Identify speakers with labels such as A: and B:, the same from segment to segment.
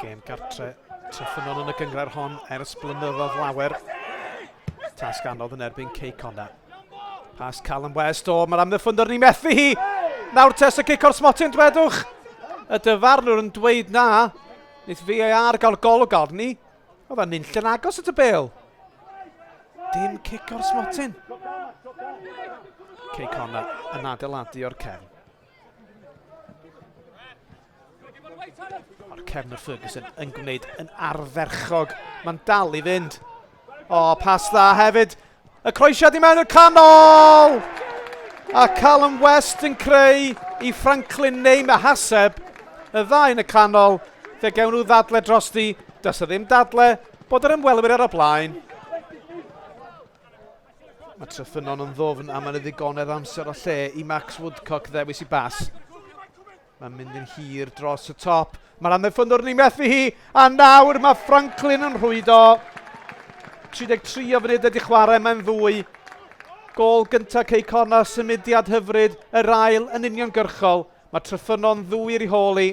A: gêm gartre Treffynon yn y gynghrair hon ers blynyddoedd lawer. Tasg anodd yn erbyn Cei Connah. Pas Callum West, o, mae'r amddiffyndwr ni methu hi! Nawr tes y cic o'r smotyn, dwedwch! Y dyfarnwr yn dweud na. Wneith VAR gael golwg arni. Oedd o'n unlle'n agos at y bel. Dim cic o'r smotyn. Cei Connah yn adeiladu o'r cefn. Mae'r cefnwr Ferguson yn gwneud yn ardderchog. Mae'n dal i fynd. O, pas dda hefyd. Y croesiad i mewn i'r canol! A Callum West yn creu i Franklin neu Mahaseb. Y ddau yn y canol. Fe gewn nhw ddadle drosti. Does e ddim dadle bod yr ymwelwyr ar y blaen. Mae Treffynnon yn ddwfn a mae'n ddigonedd amser o lle i Max Woodcock ddewis i bas. Mae'n mynd yn hir dros y top. Mae'r amddiffynnwr ni methu hi, a nawr mae Franklin yn rhwydo. 33 o funudau di chwarae, mae'n ddwy. Gôl gyntaf Cei Connah, symudiad hyfryd, yr ail yn uniongyrchol. Mae Treffynnon ddwy i'r hôl i.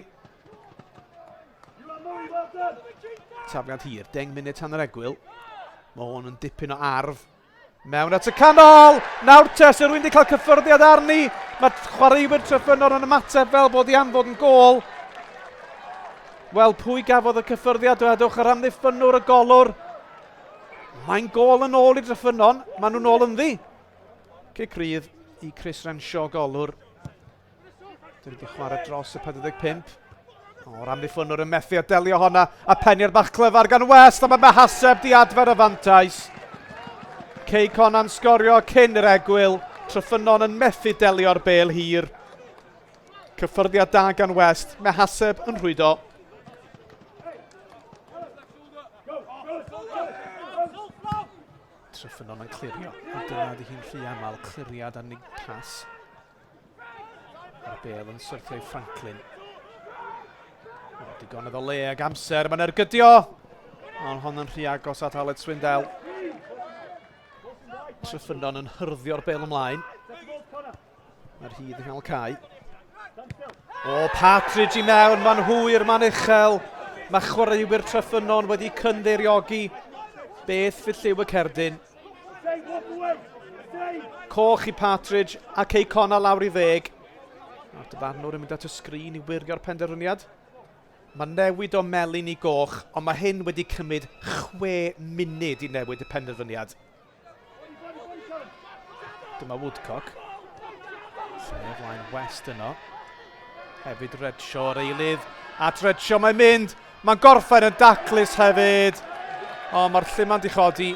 A: Tafliad hir, 10 munud tan yr egwyl. Mae hwn yn dipyn o arf. Mewn at y canol! Nawr te, sy'n rwy'n wedi cael cyffyrddiad arni. Mae chwaraewyr Treffynnon yn ymateb fel bod i am fod yn gôl. Wel, pwy gafodd y cyffyrddiad? Dwedwch yr amddiffynnwr, y golwr. Mae'n gôl yn ôl i Dreffynnon. Maen nhw'n ôl ynddi. Cic rydd i Chris Renshaw, golwr. Dyn wedi chwarae dros y 45. O'r amddiffynnwr yn methu a delio honna. A peniad bach clyfar gan West. A mae Mahaseb di adfer y fantais. Cei Conan sgorio cyn yr egwyl. Treffynnon yn methu delio'r bel hir. Cyffyrddiad da gan West. Mehaseb yn rhwydo. Treffynnon yn clirio. Ond dyna ydy hi'n rhy aml. Cliriad a nig pas. Mae'r bel yn syrthio i Franklin. O, digon iddo le ag amser, mae'n ergydio! Ond hon yn rhy agos at Aled Swindell. Treffynnon yn hyrddio'r bel ymlaen. Mae'r hydd yn cael cae. O, Partridge i mewn, mae'n hwyr, mae'n uchel. Mae chwaraewyr Treffynnon wedi cynddeiriogi. Beth fydd lliw y cerdyn? Coch i Partridge a Cei Connah lawr i ddeg. Mae'r dyfarnwr yn mynd at y sgrin i wirio'r penderfyniad. Mae newid o melyn i goch, ond mae hyn wedi cymryd chwe munud i newid y penderfyniad. Dyma Woodcock. Lle o flaen West yno. Hefyd Redshaw yr eilydd. At Redshaw mae'n mynd. Mae'n gorffen yn daclus hefyd. O, mae'r lluman di chodi.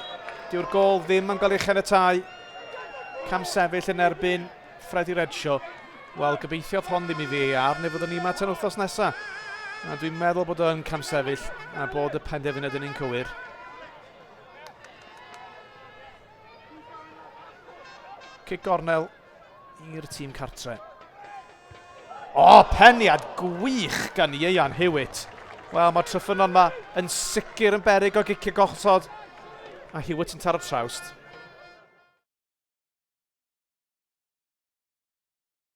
A: Dyw'r gol ddim yn gael ei chaniatáu. Cam sefyll yn erbyn Freddie Redshaw. Wel, gobeithio hon ddim i VAR, neu fyddwn ni yma tan wythnos nesaf. A dwi'n meddwl bod o'n camsefyll a bod y penderfyniad yn un cywir. Cic gornel i'r tîm cartre. O, oh, peniad gwych gan Ieuan Hewitt. Wel, mae'r Treffynnon yma yn sicr yn berig o gicio gosod. A Hewitt yn taro trawst.